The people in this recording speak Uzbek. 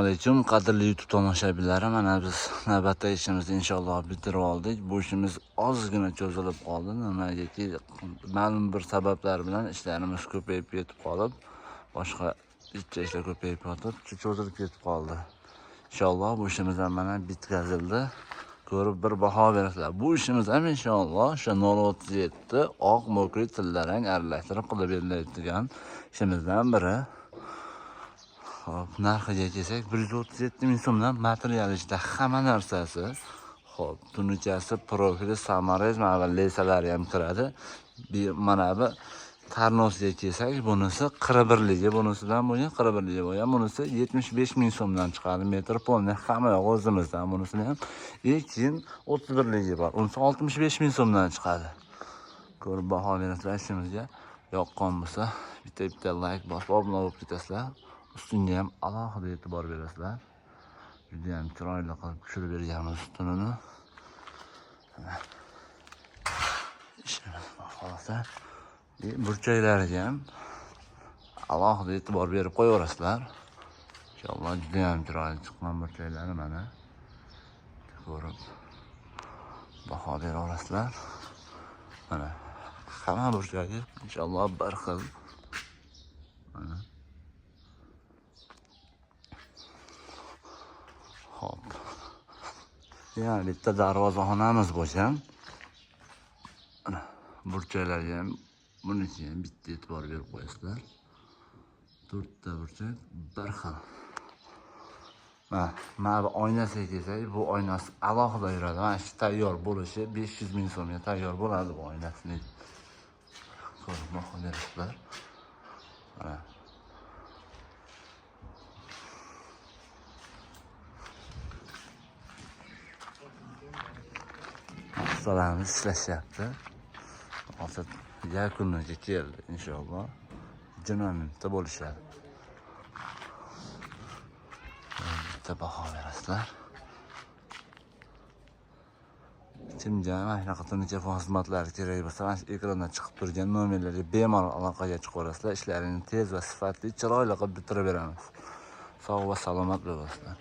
alaykum qadrli YouTube tomoshabinlari. Mana biz navbatdagi ishimizni inshaalloh bitirib oldik. Bu ishimiz ozgina cho'zilib qoldi. Nimagaki ma'lum bir sabablar bilan ishlarimiz ko'payib ketib qolib, boshqa ishlar ko'payib yotib, cho'zilib ketib qoldi. Inshaalloh bu ishimiz ham mana bitkazildi. Ko'rib bir baho berasizlar. Bu ishimiz ham inshaalloh o'sha 0.37 oq mo'kri tillarang aralashtirib qilib beriladigan ishimizdan biri. Xo'p, narxiga kelsak 137 ming so'mdan material ichida hamma narsasi. Xo'p, tunichasi, profili, samarez, mana bu lesalari ham kiradi. Mana bu tarnosiga kelsak, bunisi 41ligi, bunisidan bo'lgan 41ligi bo'lgan, bunisi 75 ming so'mdan chiqadi. Metr polni hamma yo'q o'zimizdan, bunisini ham. Keyin 31ligi bor. Unisi 65 ming so'mdan chiqadi. Ko'rib baho berasizlar ishimizga. Yoqqan bo'lsa, bitta-bitta like bosib obuna bo'lib ketasizlar. Ustunga ham alohida e'tibor berasizlar. Juda ham chiroyli qilib tushirib berganmiz ustunini. Ishimiz xohlasa, burchaklariga ham alohida e'tibor berib qo'yaverasizlar. Inshaalloh juda ham chiroyli chiqqan burchaklari mana. Ko'rib baho beraverasizlar. Mana hamma burchagi inshaalloh bir xil. Mana. Xo'p. Yana bitta darvozaxonamiz bo'lgan. Mana burchaklarga ham bunisiga ham bitta e'tibor berib qo'yasizlar. 4 ta burchak bir xil. Mana bu oynasiga kelsak, bu oynasi alohida yuradi. Mana shu tayyor bo'lishi 500 ming so'mga tayyor bo'ladi bu oynasini. Ko'rib baho berasizlar. Mana. Ustalarimiz ishlashyapti. Hozir yakuniga keldi inshaalloh. 20 minutda bo'lishadi. Bitta baho berasizlar. Kimga mana shunaqa tunuka xizmatlari kerak bo'lsa, mana shu ekranda chiqib turgan nomerlarga bemalol aloqaga chiqaverasizlar. Ishlarini tez va sifatli, chiroyli qilib bitirib beramiz. Sog' va salomat bo'lasizlar.